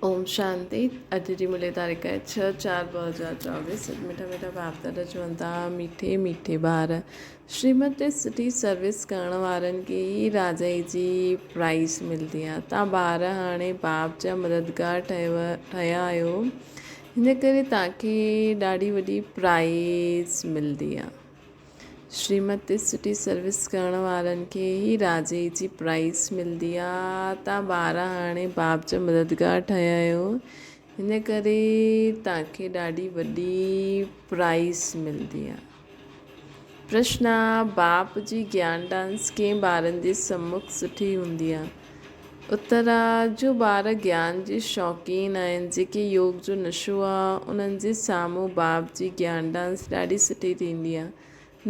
اوم شانتي اڄ جي ملي تاريخ آهي 6/4/2024 اڄ مٺا مٺا باپ دادا چون ٿا ميٺي ميٺي ٻار شريمت تي سٺي سروس ڪرڻ وارن کي ئي راجائي جي پرائز ملدي آهي تان ٻار هاڻي باپ جا مددگار ٺهيا آهيو هن ڪري تان کي ڏاڍي وڏي پرائز ملدي آهي شريمت تي سٺي سروس ڪرڻ وارن کي ئي راجي جي پرائز ملدي آ تان ٻار هاڻي باپ جا مددگار ٺهيا آهيو هن ڪري تان کي ڏاڍي وڏي پرائز ملدي آ. پرشن آ باپ جي گيان ڊانس ڪئين ٻارن جي سمک سٺي هوندي آ؟ اتر آ جو ٻار گيان جي شوقين آهن جيڪي يوگ جو نشو آ انهن جي سامهون باپ جي گيان ڊانس ڏاڍي سٺي ٿيندي آ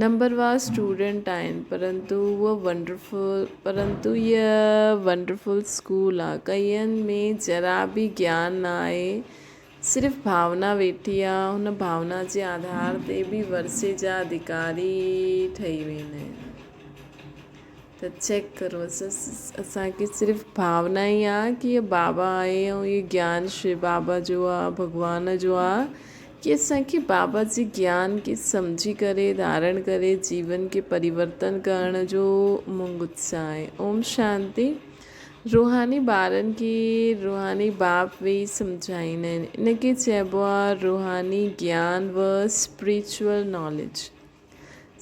نمبر وار اسٽوڊنٽ آهن پرنتو اهو ونڊرفل پرنتو هيء ونڊرفل اسڪول آ ڪئين ۾ ذرا به گيان نه آهي صرف ڀاونا ويٺي آ ان ڀاونا جي آڌار تي به ورثي جا اڌڪاري ٺهي ويندا آهن. ته چيڪ ڪرو اسان کي صرف ڀاونا ئي آ ڪي هي بابا آهي ۽ هي گيان شو بابا جو آ ڀڳوان جو آ ڪي اسان کي بابا جي گيان کي سمجهي ڪري ڌارڻ ڪري جيون کي پريورتن ڪرڻ جو امنگ اتساهه آهي اوم شانتي روحاني ٻارن کي روحاني باپ ويهي سمجهائيندا آهن ان کي چئبو آ روحاني گيان و اسپريچوئل ناليج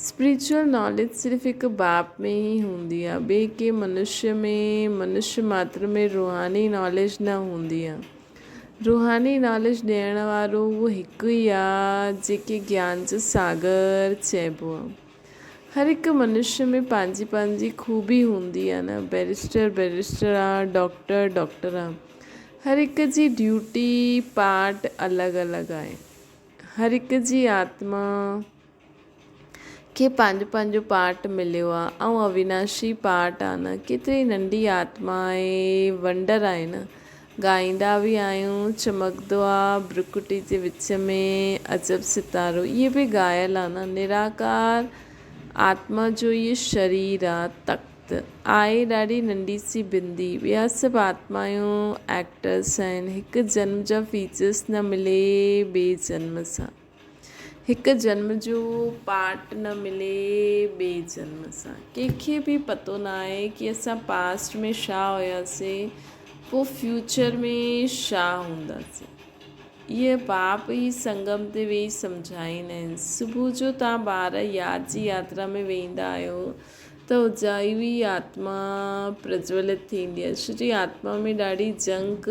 اسپريچوئل ناليج صرف هڪ باپ ۾ ئي هوندي آهي، ٻئي ڪنهن منشيه ۾، منشيه ماتر ۾ روحاني ناليج نه هوندي آهي. روحاني ناليج ڏيڻ وارو اهو هڪ ئي آهي، جيڪي گيان جو ساگر چئبو آهي. هر هڪ منشيه ۾ پنهنجي پنهنجي خوبي هوندي آهي نه، بئريسٽر بئريسٽر آهي، ڊاڪٽر ڊاڪٽر آهي. هر هڪ جي ڊيوٽي، پارٽ الڳ الڳ آهي. هر هڪ جي آتما کي پنهنجو پنهنجو پارٽ مليو آ ۽ اويناشي پارٽ آ نه ڪيتري ننڍي آتما آهي ونڊر آهي نه ڳائيندا به آهيون چمڪندو آ برڪٽي جي وچ ۾ عجب ستارو اهي به ڳايل آ نه نراڪار آتما جو اهي شرير آ تخت ته آهي ڏاڍي ننڍي سي بندي. ٻيا سڀ آتمايون ايڪٽرس آهن. هڪ جنم جا فيچرس نه ملي ٻئي جنم سان. هڪ جنم جو پارٽ نه ملي ٻئي جنم سان. ڪنهن کي به پتو نه آهي ڪي اسان پاسٽ ۾ ڇا هياسي پوء فيوچر ۾ ڇا هونداسين. اهي باپ ئي سنگم تي ويهي سمجهائيندا آهن. صبح جو توهان ٻار ياد جي ياترا ۾ ويندا آهيو ته اجائي هئي آتما پرجولت ٿيندي آهي ڇو جي آتما ۾ ڏاڍي جنگ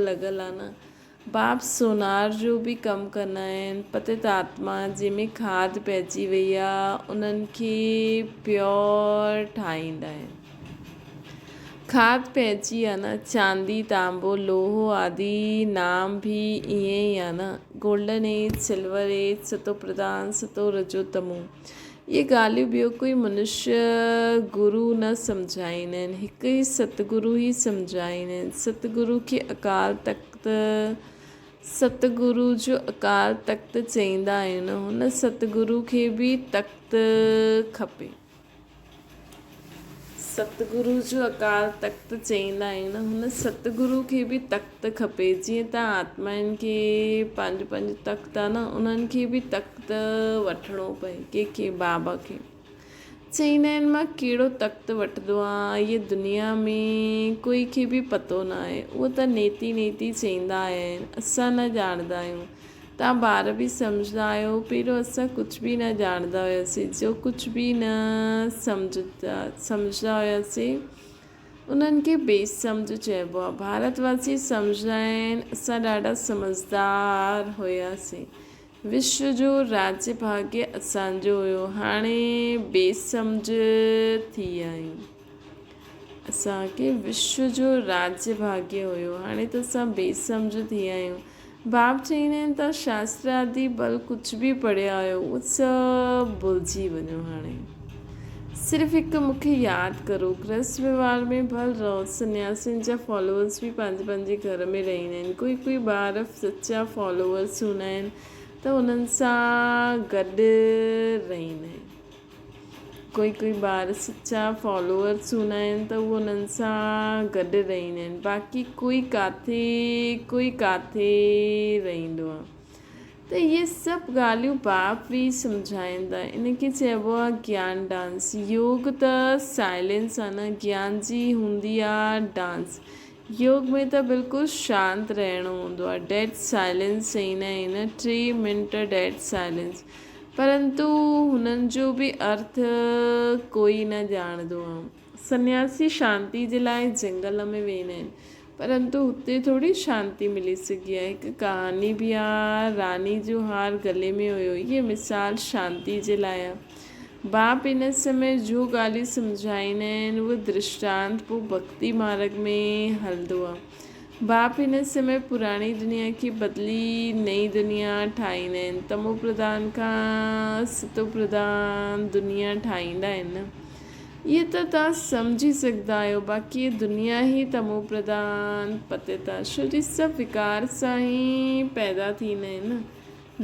لڳل آهي نه باپ سونار جو به ڪم ڪندا آهن پتت آتما جنهن ۾ کاڌ پئجي وئي آهي انهن کي پيور ٺاهيندا آهن کاڌ پئجي آهي نه چاندي تانبو لوهو آدي نام به ائين ئي آهي نه گولڊن ايج سلور ايج ستو پرڌان ستو رجو تمو اهي ڳالهيون ٻيو ڪوئي منشيه گرو نه سمجهائيندا آهن، هڪ ئي ستگرو ئي سمجهائيندا آهن. ستگرو کي اڪال تخت، ستگرو جو اڪال تخت چئيندا آهن. هن ستگرو کي به تخت کپي. ستگرو جو اڪال تخت چئيندا آهيون نه هن ستگرو کي به تخت کپي جيئن ته آتمائن کي پنهنجو پنهنجو تخت آهي نه انهن کي به تخت وٺڻو پئي ڪنهن کي بابا کي چئيندا آهن مان ڪهڙو تخت وٺندو آهيان هيء دنيا ۾ ڪوئي کي به پتو نه آهي اهو ته نيتي نيتي چئيندا آيا آهن اسان نه ڄاڻندا آهيون توهان ٻار به سمجهندا آهيو، پهريون اسان ڪجهه به نه ڄاڻندا هياسين، جو ڪجهه به نه سمجهندا هياسين، انهن کي بي سمجهه چئبو آهي. ڀارت واسي سمجهندا آهن، اسان ڏاڍا سمجهدار هياسين. وشو جو راجيه ڀاگيه اسان جو هيو، هاڻي بي سمجهه ٿي ويا آهيون. اسان کي وشو جو راجيه ڀاگيه هيو، هاڻي ته اسان بي سمجهه ٿي ويا آهيون. باب چئيندا آهن ته شاستر آدي ڀل ڪجهه به پڙهيا آهيو اهو سڀ ڀلجي وڃو هاڻي صرف هڪ مون کي ياد ڪرو گرهست وهنوار ۾ ڀل رهو سنياسين جا فالوورس به پنهنجي پنهنجي گهر ۾ رهندا آهن ڪوئي ڪوئي ٻار سچا فالوورس هوندا آهن ته انهن سان گڏ رهندا آهن. ڪوئي ڪوئي ٻار سچا فالوورس هوندا آهن ته اهي انهن سان گڏ رهندا آهن باقي ڪوئي ڪاٿي ڪوئي ڪاٿي رهندو آهي ته اهي سڀ ڳالهيون باپ به سمجهائيندا آهن ان کي چئبو آهي گيان ڊانس يوگ ته سائلينس آهي نه گيان جي هوندي آهي ڊانس يوگ ۾ ته بلڪل شانت رهڻو هوندو آهي ڊيڊ سائلينس چئيندا آهن ٽي منٽ ڊيڊ سائلينس پرنتو هنن جو به ارٿ ڪوئي نه ڄاڻندو آهي. سنياسي شانتي جي لاء جنگل ۾ ويندا آهن پرنتو هتي ٿوري شانتي ملي سگهي آهي. هڪ ڪهاڻي به آهي راني جو هار گلي ۾ هيو هيء مثال شانتي جي لاء آهي. باپ ان سمي جو ڳالهيون سمجهائيندا آهن اهو درشٽانت پوء ڀڳتي مارڳ ۾ هلندو آهي. باپ هن سمي پراڻي دنيا کي بدلي نئين دنيا ٺاهيندا آهن. تمو پرڌان کان ستو پرڌان دنيا ٺاهيندا آهن نه. اهي ته توهان سمجهي سگهندا آهيو باقي هي دنيا ئي تمو پرڌان پتيت آهي ڇو جي سڀ وڪار سان ئي پيدا ٿيندا آهن نه.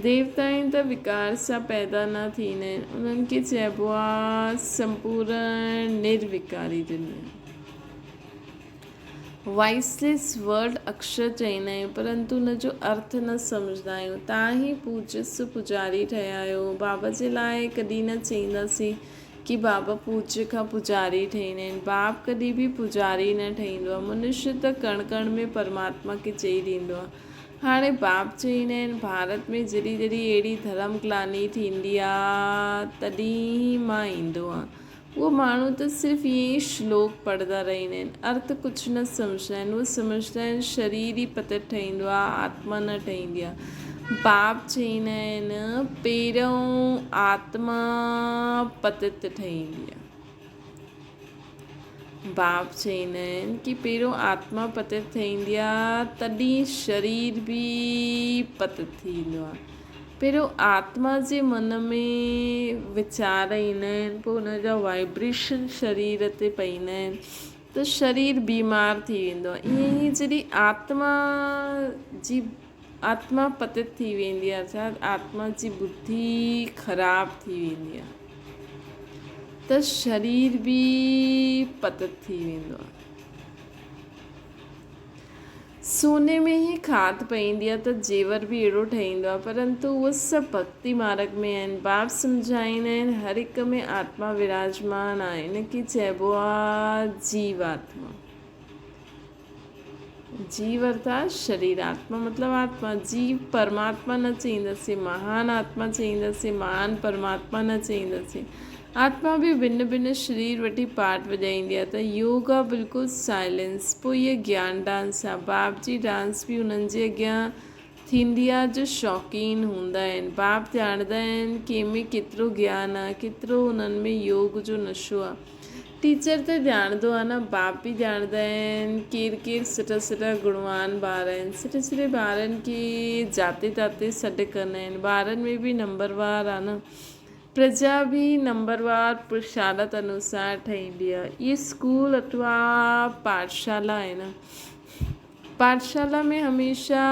ديوتائين ته وڪار سان پيدا نه ٿيندا آهن، انهن کي چئبو آهي سمپورڻ نروڪاري دنيا. وائسليس ورڊ اڪشر چئيندا آهيون پرنتو ان جو ارٿ نه سمجهندا آهيون. تان ئي پوجيه سو پوڄاري ٺهيا آهيو. بابا جي لاء ڪڏهن نه چئينداسين ڪي بابا پوجيه کان پوڄاري ٺهيندا آهن. باپ ڪڏهن به پوڄاري نه ٺهيندو آهي. منشيه ته ڪڻ ڪڻ ۾ پرماتما کي چئي ڏيندو آهي. هاڻي باپ چئيندا آهن ڀارت ۾ جڏهن جڏهن اهڙي ڌرم گلاني ٿيندي آ تڏهن ئي مان ايندو آهيان. اهو ماڻهو ته صرف ائين ئي شلوڪ پڙهندا رهندا آهن، ارٿ ڪجهه نه سمجهندا آهن. اهو سمجهندا آهن شرير ئي پتت ٺهيندو آ، آتما نه ٺهيندي آ. باپ چئيندا آهن پهريون آتما پتت ٺهيندي آ. باپ چئيندا آهن ڪي پهريون آتما پتت ٿيندي آ تڏهن شرير به پتت ٿيندو آ. پهريون آتما جي من ۾ ويچار ايندا آهن پوء ان جا وائبريشن شرير تي پئيندا آهن ته شرير بيمار ٿي ويندو آ. ائين ئي جڏهن آتما جي آتما پتت ٿي ويندي آ ارٿات آتما جي ٻڌي خراب ٿي ويندي آ. ته شرير به پتت ٿي ويندو آهي. سوني ۾ ئي کاڌ پئيندي آهي ته زيور به اهڙو ٺهيندو آهي پرنتو اهي سڀ ڀڳتي مارڳ ۾ آهن. باپ سمجهائيندا آهن هر هڪ ۾ آتما وراجمان آهي ان کي چئبو آهي جيو آتما. جيو ارٿات شرير، آتما مطلب آتما، جيو پرماتما نه چئينداسين، مهان آتما چئينداسين، مهان پرماتما نه چئينداسين. آتما به ڀن ڀن شرير وٺي پاٺ وڄائيندي آهي ته يوگ آهي بلڪل سائلينس، پوء هيء گيان ڊانس آهي. باپ جي ڊانس به انهن جي اڳيان ٿيندي آهي جو شوقين هوندا آهن. باپ ڄاڻندا آهن ڪنهن ۾ ڪيترو گيان آهي، ڪيترو انهن ۾ يوگ جو نشو آهي. ٽيچر ته ڄاڻندو آهي نه، باپ به ڄاڻندا آهن، ڪير ڪير سٺا سٺا گڻوان ٻار آهن، سٺي سٺي ٻارن کي جاتي تاتي سڏ ڪندا آهن، ٻارن ۾ به نمبروار آهي نه، پرجا به نمبروار پرشارت انوسار ٺهيندي آهي، اهي اسڪول اٿوا پاٺشالا آهي نه، پاٺشالا ۾ هميشه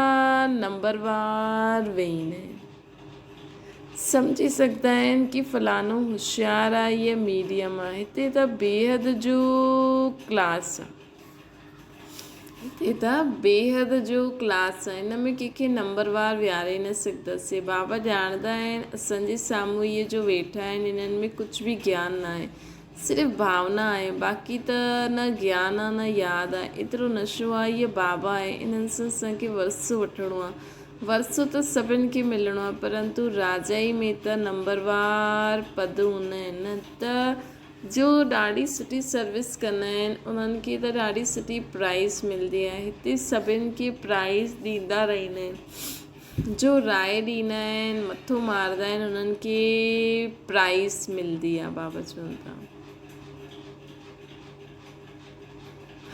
نمبروار ويهندا آهن. سمجهي سگهندا آهن ڪي فلاڻو هوشيار آهي يا ميڊيم آهي هتي ته بيحد جو ڪلاس آهي هتي ته بيحد جو ڪلاس آهي هن ۾ ڪنهن کي نمبروار ويهاري نه سگهنداسين بابا ڄاڻندا آهن اسان جي سامهون اهي جو ويٺا آهن انهن ۾ ڪجهه به گيان نه آهي صرف ڀاونا آهي باقي ته نه گيان آهي نه ياد آهي ايترو نشو آهي اهي بابا آهي انهن سان اسان کي ورثو وٺڻو آهي ورثو ته سڀن کي ملڻو آهي پرنتو راجائي ۾ ته نمبروار پد هوندا آهن نه ته جو ڏاڍي سٺي سروس ڪندا آهن انهن کي ته ڏاڍي سٺي پرائز ملدي آهي هتي سڀن کي پرائز ڏيندا رهندا آهن جو راء ڏيندا آهن مٿو ماردا آهن انهن کي پرائز ملدي آهي بابا چون ٿا.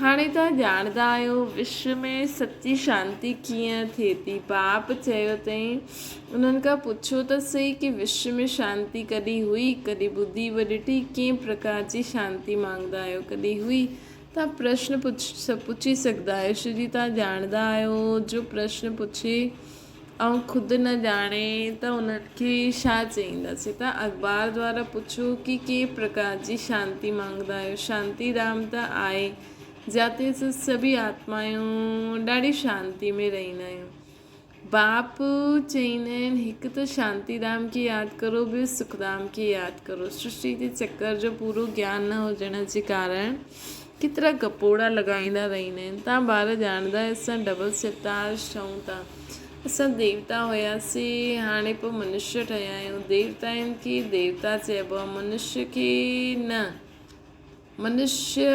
هاڻي توهان ڄاڻندا آهيو وشو ۾ سچي شانتي ڪيئن ٿئي ٿي. باپ چيو اٿئين، انهن کان پڇو ته سهي ڪي وشو ۾ شانتي ڪڏهن هئي؟ ڪڏهن ٻڌي به ڏٺي؟ ڪنهن پرڪار جي شانتي مانگدا آهيو؟ ڪڏهن هئي؟ توهان پرشن پڇي سگهندا آهيو، ڇو جي توهان ڄاڻندا آهيو جو پرشن پڇي. ۽ خود نه ڄاڻي ته انهن کي ڇا چئينداسين. ته اخبار دوارا پڇو ڪي ڪنهن پرڪار جي شانتي مانگدا آهيو. شانتي ڌام ته آهي جاتي اسان سڀئي آتمايون ڏاڍي شانتي ۾ رهندا آهيون. باپ چئيندا آهن هڪ ته شانتي ڌام کي ياد ڪرو ٻيو سک ڌام کي ياد ڪرو. سرشٽي جي چڪر جو پورو گيان نه هجڻ جي ڪارڻ ڪيترا گپوڙا لڳائيندا رهندا آهن. تان ٻار ڄاڻندا آهن اسان ڊبل سرتاج ٺهون ٿا. اسان ديوتا هياسين هاڻي پوء منشيه ٺهيا آهيون. ديوتائن کي ديوتا چئبو آهي منشيه کي نه. منشيه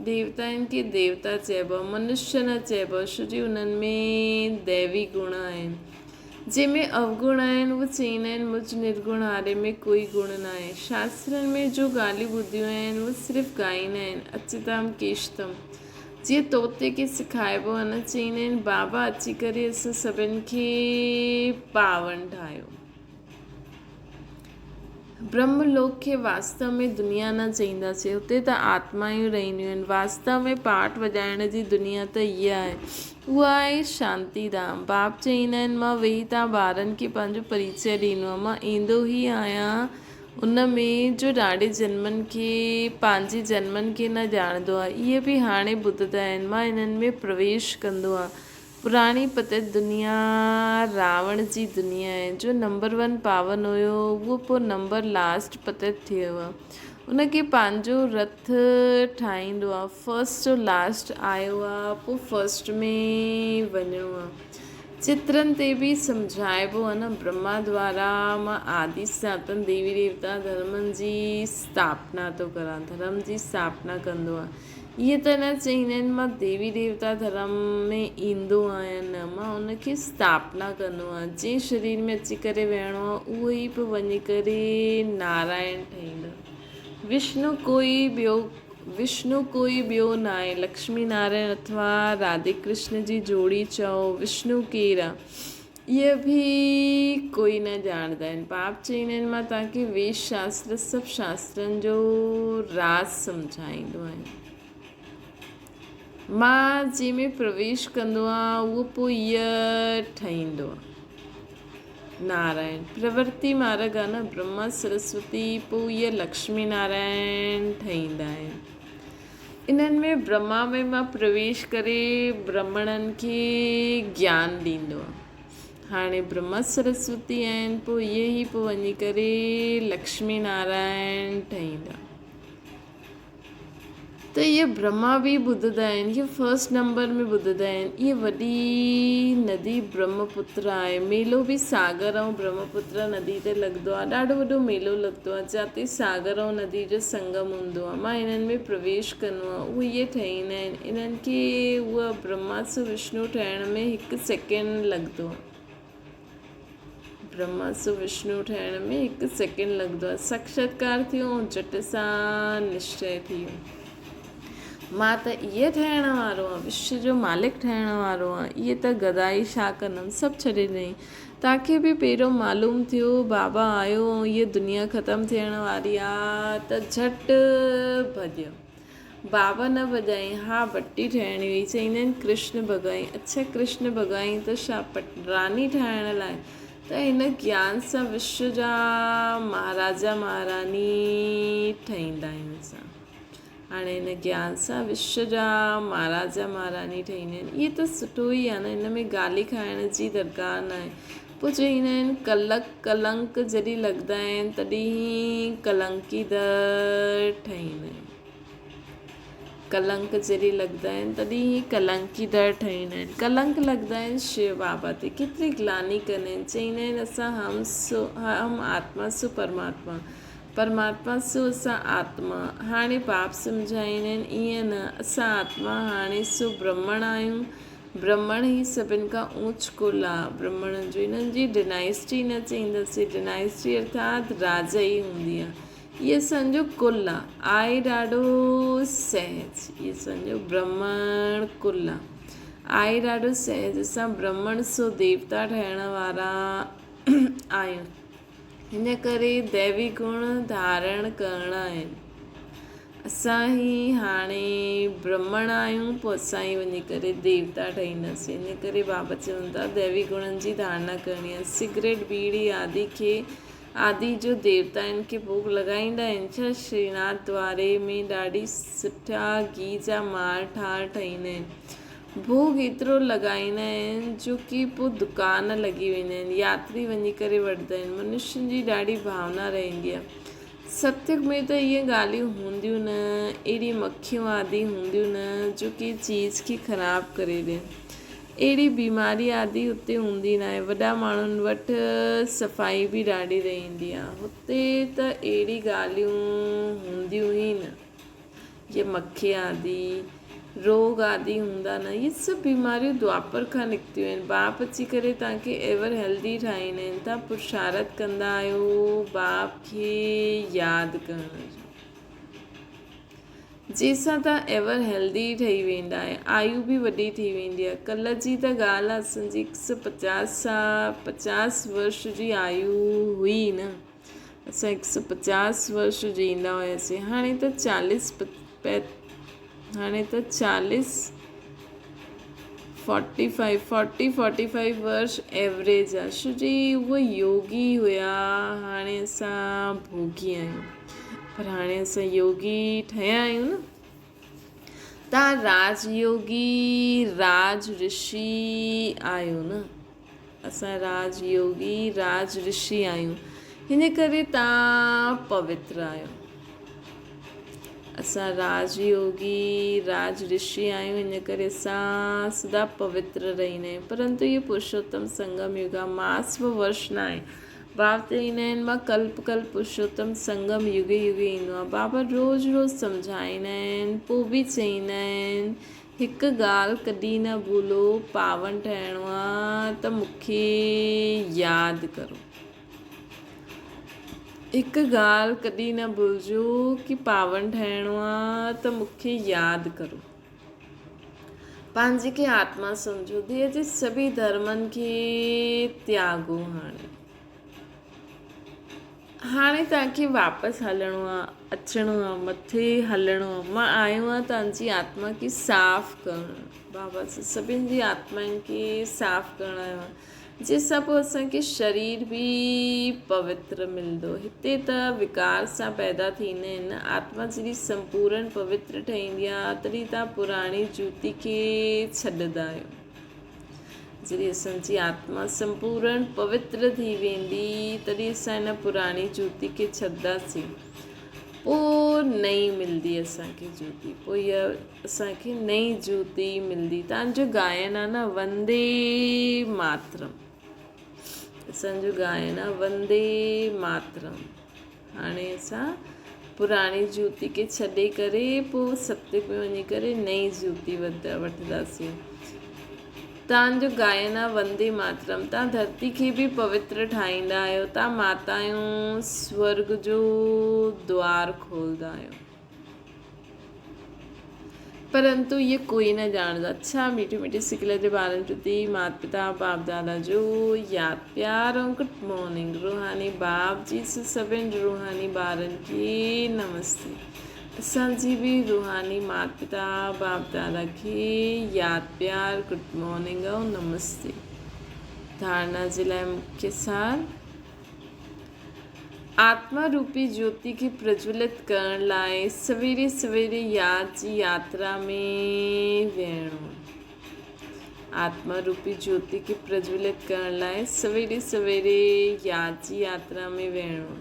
ديوتائن کي ديوتا چئبو آهي منشيه نه چئبو آهي ڇو جي انهن ۾ ديوي گڻ آهن. جنهن ۾ اوگڻ آهن اهي چئيندا آهن مجھ نرگڻ هاري ۾ ڪوئي گڻ ناهي. شاسترن ۾ جو ڳالهيون ٻڌيون آهن اهي صرف ڳائيندا آهن اچتام ڪيشتم. جيئن طوطي کي سکائبو آهي نه چئيندا آهن بابا اچي ڪري اسان سڀن کي پاون ٺاهيو. برهم لوڪ کي واستو ۾ دنيا نه چئينداسين، اتي ته آتمائون رهنديون آهن. واستو ۾ پاٽ وڄائڻ جي دنيا ته اها آهي. اها آهي شانتي ڌام. باپ چئيندا آهن، مان ويهي توهان ٻارن کي پنهنجو پريچيه ڏيندو آهيان. مان ايندو ئي آهيان ان ۾ جو ڏاڍي جنمن کي، پنهنجي جنمن کي نه ڄاڻندو آهي. اهي به هاڻي ٻڌندا آهن. مان انهن ۾ پرويش ڪندو آهيان. پراڻي پتيت دنيا راوڻ جي دنيا آهي جو نمبر ون پاون هيو اهو پوء نمبر لاسٽ پتيت ٿي ويو آهي ان کي پنهنجو رٿ ٺاهيندو آهي فرسٽ جو لاسٽ آيو آهي پوء فرسٽ ۾ وڃڻو آهي چترن تي به سمجهائبو آهي نه برهما دوارا مان آدي سناتن ديوي ديوتا ڌرمن جي اسٿاپنا ٿو ڪران ڌرم جي اسٿاپنا ڪندو آهي اهي ته نه چئيندا آهن مان ديوي ديوتا ڌرم ۾ ايندو آهيان نه مان ان کي اسٿاپنا ڪندو آهيان جنهن شرير ۾ اچي ڪري ويهڻو آهي اهو ئي به وڃي ڪري نارائڻ ٺهيندو وشنو ڪوئي ٻيو وشنو ڪوئي ٻيو نه آهي لڪشمي نارائڻ اٿوا راڌي ڪرشن جي جوڙي چئو وشنو ڪير آهي اهي به ڪوئي نه ڄاڻندا آهن. پاپ چئيندا آهن مان توهان کي ويد شاستر سڀ شاسترن جو راز سمجهائيندو آهيان. مان جنهن ۾ پرويش ڪندو آهيان اهو پوء اهي ٺهيندو آهي. نارائڻ پرورتي مارگ آهي نه برهما سرسوتي پوء اهي لڪشمي نارائڻ ٺهيندا آهن. انهن ۾ برهما ۾ مان پرويش ڪري برهمڻن کي گيان ڏيندو آهيان. هاڻي برهما سرسوتي آهن پوء اهي ئي پوء وڃي ڪري لڪشمي نارائڻ ٺهيندا. ته اهي برهما به ٻڌندا آهن، اهي فرسٽ نمبر ۾ ٻڌندا آهن. اهي وڏي ندي برهمپتر آهي. ميلو به ساگر ۽ برهمپتر ندي تي لڳندو آهي. ڏاڍو وڏو ميلو لڳندو آهي. جاتي ساگر ۽ ندي جو سنگم هوندو آهي. مان انهن ۾ پرويش ڪندو آهيان. اهي اهي ٺهيندا آهن. انهن کي اها برهما سو وشنو ٺهڻ ۾ هڪ سيڪنڊ لڳندو آهي. برهما سو وشنو ٺهڻ ۾ هڪ سيڪنڊ لڳندو آهي. ساکشاتڪار ٿيو ۽ جهٽ سان نشچي ٿي ويو. مان ته اهي ٺهڻ وارو آهيان، وشو جو مالڪ ٺهڻ وارو آهيان. اهي ته گدائي ڇا ڪندم، سڀ ڇڏي ڏنائين. توهان کي به پهريون معلوم ٿيو، بابا آيو ۽ هيء دنيا ختم ٿيڻ واري آ ته جهٽ ڀڄيو. بابا نه ڀڄائين، ها بٽي ٺهڻي هئي. چئيندا آهن ڪرشن ڀڳائين. اڇا ڪرشن ڀڳائين ته ڇا راني ٺاهڻ لاء؟ ته هن گيان سان وشو جا مهاراجا مهاراني ٺهيندا آهيون اسان. هاڻي هن گيان سان وشو جا مهاراجا مهاراني ٺهيندا آهن. اهي ته سٺو ئي آهي نه، هن ۾ گالي کائڻ جي درڪار ناهي. پوء چئيندا آهن ڪلڪ، ڪلنڪ، جڏهن لڳندا آهن تڏهن ڪلنڪيدر ٺهيندا آهن. ڪلنڪ جڏهن لڳندا آهن تڏهن ڪلنڪيدر ٺهيندا آهن. ڪلنڪ لڳندا آهن شو بابا تي. ڪيتري گلاني ڪندا آهن. چئيندا آهن اسان هم سو هم آتما سو پرماتما. پرماتما سو اسان آتما. هاڻي باپ سمجهائيندا آهن ائين نه اسان آتما هاڻي سو برهمڻ آهيون. برهمڻ ئي سڀن کان اوچ ڪل آ. برهمڻن جو انهن جي ڊنائسٽي نه چئينداسين. ڊنائسٽي ارٿات راجا ئي هوندي آ. هي اسان جو ڪل آ. آهي ڏاڍو سهج. هي اسان جو برهمڻ ڪل آ. آهي ڏاڍو سهج. اسان برهمڻ سو ديوتا ٺهڻ وارا آهيون. هن ڪري ديوي گڻ ڌارڻ ڪرڻا آهن. اسان ئي هاڻي برهمڻ آهيون، پوء اسان ئي وڃي ڪري ديوتا ٺهينداسين. ان ڪري بابا چون ٿا ديوي گڻن جي ڌارڻا ڪرڻي آهي. سگريٽ، ٻيڙي آدي کي آدي جو ديوتائن کي ڀوڳ لڳائيندا آهن ڇا؟ شريناٿ دواري ۾ ڏاڍي سٺا گيهه جا مار ٺار ٺهيندا آهن. ڀوڳ ايترو لڳائيندا آهن جو ڪي پوء دڪان لڳي ويندا آهن. ياتري وڃي ڪري وٺندا آهن. منشين جي ڏاڍي ڀاونا رهندي آهي. ستيگ ۾ ته اهي ڳالهيون هونديون نه، اهڙي مکيون آدي هونديون نه جو ڪنهن چيز کي خراب ڪري ڏين. اهڙي بيماري آدي اتي هوندي ناهي. وڏا ماڻهن وٽ صفائي به ڏاڍي رهندي آهي. هتي ته اهڙي ڳالهيون هونديون ئي نه. جي مکي آدي، روڳ آدي هوندا نه، اهي سڀ بيماريون دوآپر کان نڪتيون آهن. باپ اچي ڪري توهان کي ايور هيلدي ٺاهيندا آهن. توهان پرشارت ڪندا آهيو باپ کي ياد ڪرڻ جو. جنهن سان توهان ايور هيلدي ٺهي ويندا آهيو. آيو به وڏي ٿي ويندي آهي. ڪلهه جي ته ڳالهه آهي اسان جي هڪ سو پچاس سال پچاس ورش جي آيو هئي نه. اسان هڪ سو پچاس ورش جيئندا هياسين هاڻي ته چاليس هاڻي ته چاليس forty five forty forty five ورش ايوريج آ ڇو جي اهي يوگي هيا هاڻي اسان ڀوڳي آهيون پر هاڻي اسان يوگي ٺهيا آهيون نه تان راج يوگي راج رشي آهيو نه اسان راج يوگي، راج رشي آهيون، هن ڪري تان پوتر آهيو. اسان راج يوگي، راج رشي آهيون، ان ڪري اسان سدا پوتر رهندا آهيون. پرنتو اهو پرشوتم سنگم يگ آهي، ماس و ورش نه آهي. باب چئيندا آهن مان ڪلپ ڪلپ پرشوتم سنگم يگ يگ ايندو آهي. بابا روز روز سمجهائيندا آهن، پوء به چئيندا آهن هڪ ڳالهه ڪڏهن نه ڀلو، پاون ٺهڻو آ ته مون کي ياد ڪرو. هڪ ڳالهه ڪڏهن نه ڀلجو ڪي پاون ٺهڻو آ ته مون کي ياد ڪرو. پنهنجي کي آتما سمجهو، ديهه جي سڀئي ڌرمن کي تياڳو هاڻي. هاڻي توهان کي واپس هلڻو آ، اچڻو آ، مٿي هلڻو آ. مان آيو آهيان توهان جي آتما کي صاف ڪرڻ. بابا سان سڀن جي آتمائن کي صاف ڪرڻ آيو آهيان. جنهن سان پوء اسان کي شرير به پوتر ملندو. هتي ته وڪار سان پيدا ٿيندا آهن. آتما جڏهن سمپورن پوتر ٺهيندي آ، تڏهن توهان پراڻي جوتي کي ڇڏندا آهيو. جڏهن اسان جي آتما سمپورڻ پوتر ٿي ويندي، تڏهن اسان هن پراڻي جوتي کي ڇڏنداسين. پوء نئين ملندي اسان کي جوتي. پوء اها اسان کي نئين جوتي ملندي. تان جو گائن آ نه وندي ماترم. اسان جو گائن آ وندي ماترم. هاڻي اسان پراڻي جوتي کي ڇڏي ڪري پوء ستيگ ۾ وڃي ڪري نئين جوتي وٺنداسين. تان جو گائن آ وندي ماترم. تان ڌرتي کي به پوتر ٺاهيندا آهيو. تان ماتايون سورڳ جو دوار کولدا آهيو. پرنتو اهي ڪوئي نه ڄاڻندو. اڇا ميٺي ميٺي سڪل جي ٻارن پرتي مات پتا باپ دادا جو ياد پيار ۽ گڊ مارننگ روحاني باپ جي سڀن روحاني ٻارن کي نمستي اسان جي به روحاني مات پتا باپ دادا کي ياد پيار گڊ مارننگ ۽ نمستي ڌارنا جي لاء مکيه سار آتما روپي جيوتي کي پرجولت ڪرڻ لاء سويري سويري ياد جي ياترا ۾ ويهڻو. آتما روپي جيوتي کي پرجولت ڪرڻ لاء سويري سويري ياد جي ياترا ۾ ويهڻو.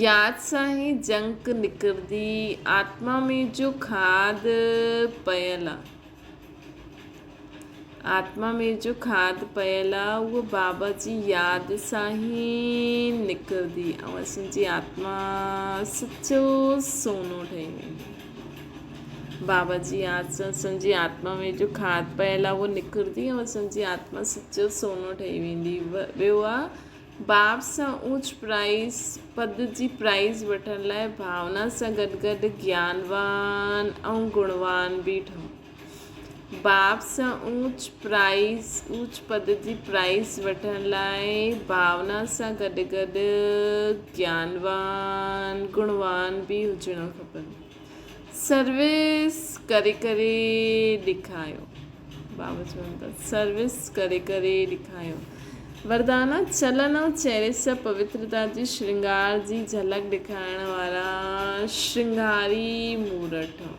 ياد سان ئي جنڪ نڪرندي، آتما ۾ جو کاڌ پيل آ. آتما ۾ جو کاڌ پيل آ اهو بابا جي ياد سان ئي نڪرندي ۽ اسان جي آتما سچو سونو ٺهي ويندي. بابا جي ياد سان اسان جي آتما ۾ جو کاڌ پيل آ اهو نڪرندي ۽ اسان جي آتما سچو سونو ٺهي ويندي. ٻيو آ باب سان اوچ پرائز پد جي پرائز وٺڻ لاء ڀاونا سان گڏ گڏ گيانوان ۽ گڻوان به ٺهو. باب سان اوچ پرائيز، اوچ پد جي پرائيز وٺڻ لاء ڀاونا سان گڏ گڏ گيانوان، گڻوان به هجڻو کپن. سروس ڪري ڪري ڏيکايو. بابا چون ٿا سروس ڪري ڪري ڏيکايو. وردانا چلن ۽ چهري سان پوترتا جي شرنگار جي جهلڪ ڏيکارڻ وارا شرنگاري مورت ٺهو.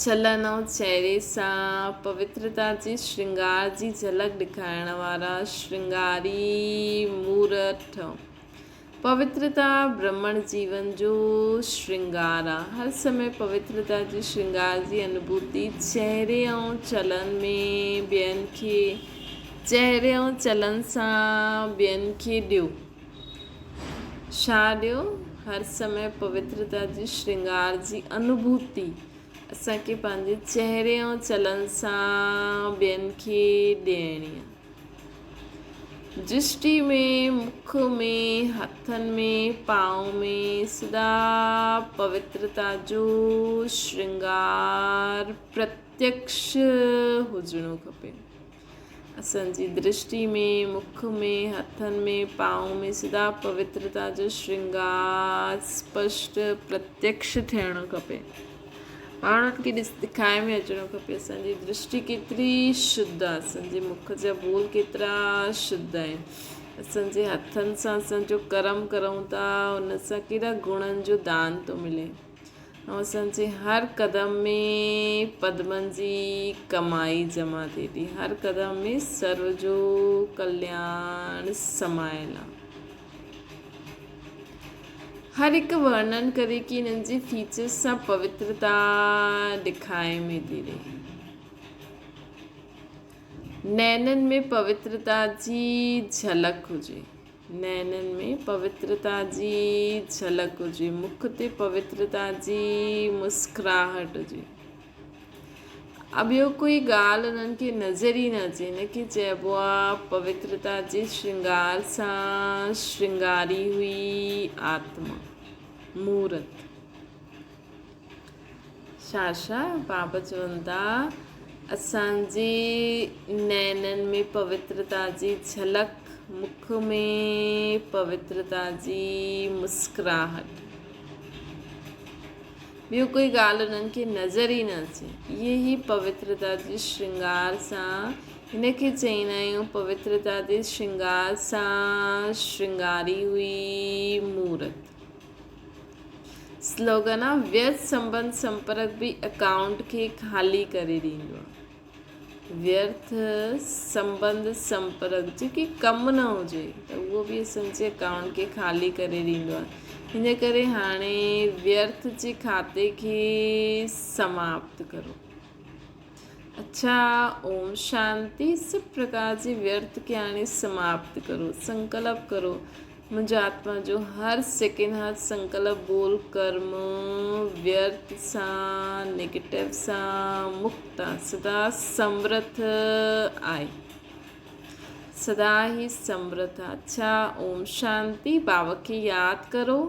چلن ۽ چهري سان پوترتا جي شرنگار جي جهلڪ ڏيکارڻ وارا شرنگاري مورت ٺهو. پوترتا برهمڻ جيون جو شرنگار آ. هر سمي پوترتا جي شرنگار جي انوڀوتي چهري ۽ چلن ۾ ٻين کي چهري ۽ چلن سان ٻين کي ڏيو. ڇا ڏيو؟ هر سمي پوترتا جي شرنگار جي انوڀوتي اسان کي پنهنجي چهري ۽ چلن سان ٻين کي ڏيڻي آهي. درشٽي ۾، مک ۾، هٿن ۾، پانء ۾ سدا پوترتا جو شرنگار پرتيڪش هجڻو کپي. اسان جي درشٽي ۾، مک ۾، هٿن ۾، پانء ۾ سدا پوترتا جو شرنگار اسپشٽ، پرتيڪش ٿيڻ کپي. ماڻهن کي ڏس ڏکائي ۾ اچڻو کپي. اسان جي درشٽي ڪيتري شڌ آهي، اسان جي مک جا ٻول ڪيترا شڌ آهن، اسان جي هٿن سان اسان جو ڪرم ڪرون ٿا ان سان ڪيڏا گڻن جو دان ٿو ملي. ۽ اسان جي هر قدم ۾ پدمن جي ڪمائي جمع ٿئي ٿي. هر قدم ۾ سرو جو ڪلياڻ سمايل آ. هر هڪ ورنن ڪري ڪي انهن جي فيچرز سان پوترتا ڏکائي ۾ ٿي رهي. نينن ۾ پوترتا جي جهلڪ هجي. نينن ۾ پوترتا جي جهلڪ هجي، مک تي پوترتا جي مسڪراهٽ هجي. ٻيو ڪوئي ڳالهه انهن کي نظر ئي نه اچي. هن کي چئبو آ پوترتا جي شرنگار سان شرنگاري هئي آتما، مورت. شاشا بابا چون ٿا، اسان جي نينن ۾ پوترتا جي جهلڪ، مک ۾ پوترتا جي مسڪراهٽ. ٻيو ڪوئي ڳالهه انهن کي نظر ئي نه اچي. اهي ئي پوترتا جي شرنگار سان هن کي چئيندا آهيون پوترتا جي شرنگار سان شرنگاري هئي مورت. سلوگن آ ويرٿ سنبنڌ سمپرڪ به اڪائونٽ کي خالي ڪري ڏيندو آ. ويرٿ سنبنڌ سمپرڪ جيڪي ڪم نه هجي ته اهو به اسان جي اڪائونٽ کي خالي ڪري ڏيندو آ. ان ڪري هاڻي ويرٿ جي کاتي کي سماپت ڪرو. اڇا اوم شانتي سڀ پرڪار جي ويرٿ کي هاڻي سماپت ڪرو. سنڪلپ ڪرو منهنجي آتما جو هر سيڪنڊ هر سنڪلپ ٻول ڪرم ويرٿ سان نيگيٽو سان مڪت آ سدا سمرٿ آهي سدا هي سمرٿ آ. اڇا اوم شانتي بابا کي ياد ڪرو.